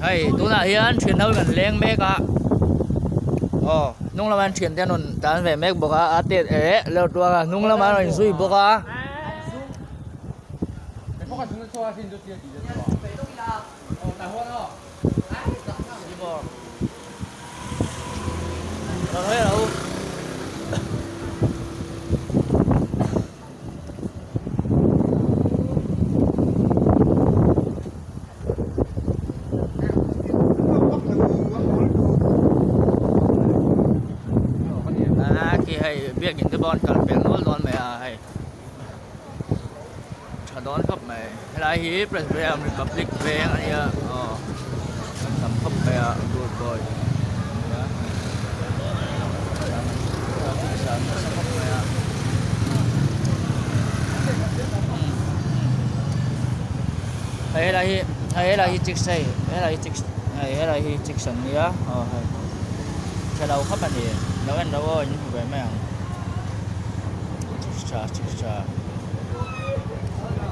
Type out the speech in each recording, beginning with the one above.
Hei tunah hian thian ho in an leng mek a aw hnung lamah hian thiante an rawn tlan ve mek bawk a a tet eh leuh tuar a hnung lamah an rawn inzui bawk a. Khi hei biakin te pawh an kal pel nual dawn mai a hei tha dawn khawp mai helai hi Presbyterian Republic veng a nia aw an tam khawp mai a good boy Hei helai hi hei helai hi chicks hei helai hi chicks hei helai hi chicks an nia aw hei thalo khawp a ni lo en lo aw in hmu ve mai ang chicks tha chicks tha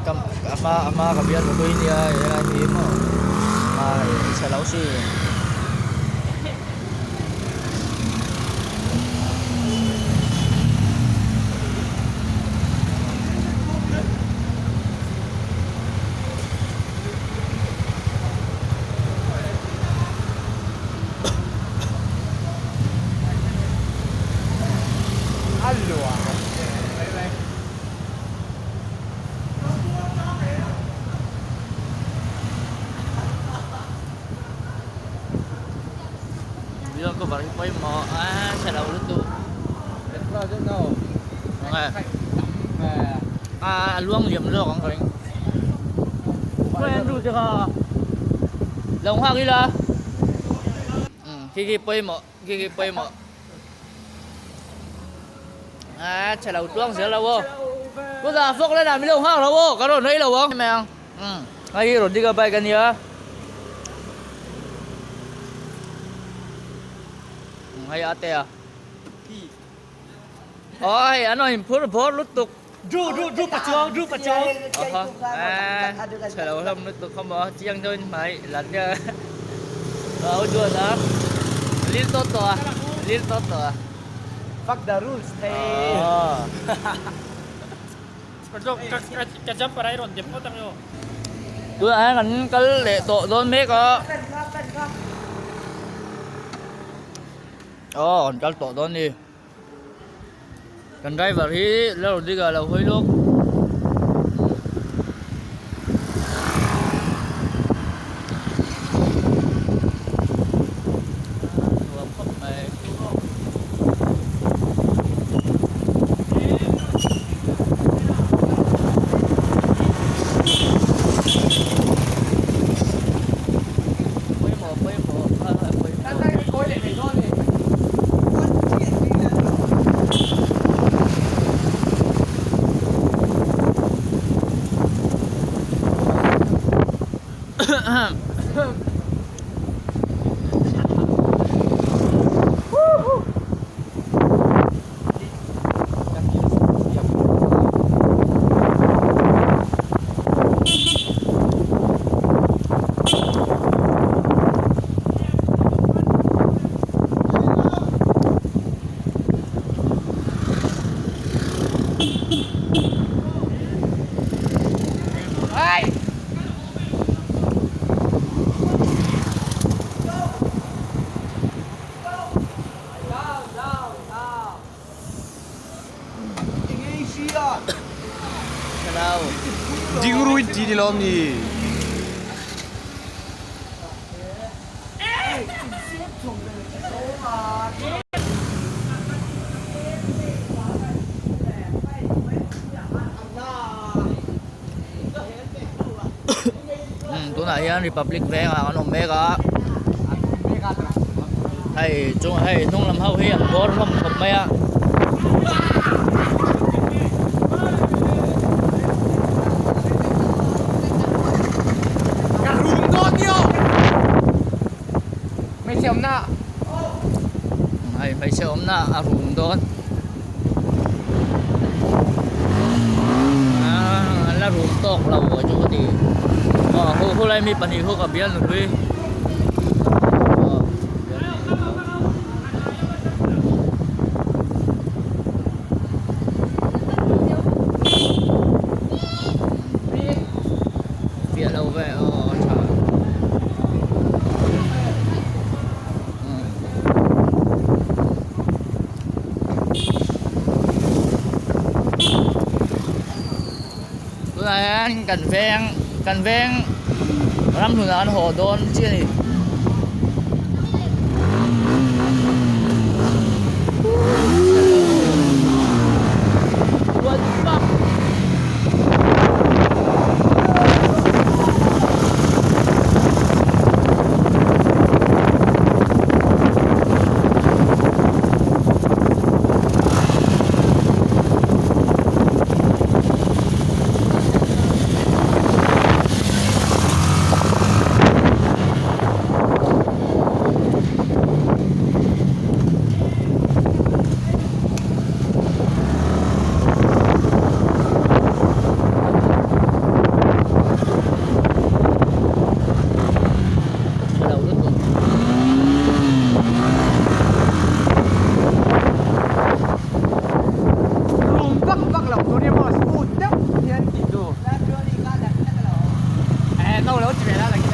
kam a hma a hma ka bial hlui nia helai hi maw a hei chhelo si. Video cover hi pawimawh a chhe lo lutuk a luang liam zawk ang ka ring lo nghak ila khi khi pawimawh khi khi pawimawh a chhe lo tluang zel lo aw chutah fawk lenah min lo nghak lo aw ka rawn hawi lo ang hei hi Rodriga bike a nia. Hei a te a aw hei an rawn inphur bawr lutuk Dru dru dru pa chuang dru pa chuang chhe lo hlawm lutuk kha maw chiang deuhin hmai lan nia au chuan a lil tawt tawh a lil tawt tawh a Fuck the rules thei Ka jumper a i rawn dep ngawt ang emaw. Tunah hian kan kal leh tawh dawn mek a. Aw kan kal tawh dawn ni. Kan driver hi Lalrodriga lo hawi lawk. Nuam khawp mai. Pawimawh pawimawh pawimawh. Ding ruin ti ni lawm ni. Tunah hian Republic vengah kan awm mek a hei chung hei hnung lam ho hi an bawr hlawm khawp mai a. Hei hmeichhe awmna a rum dawn. Aaa an la rum tawk lo a chu ka ti. Aw hu hulai mi pahnih hu ka bial nupui. Fiah lo ve aw a tha. Tunah hian kan veng kan veng ramhlunah an haw dawn chiah a ni. What the fuck? Lo lutuk. Rum vak vak lo tur hi maw smooth deuh hian tih chu. Eh no lo ti ve la.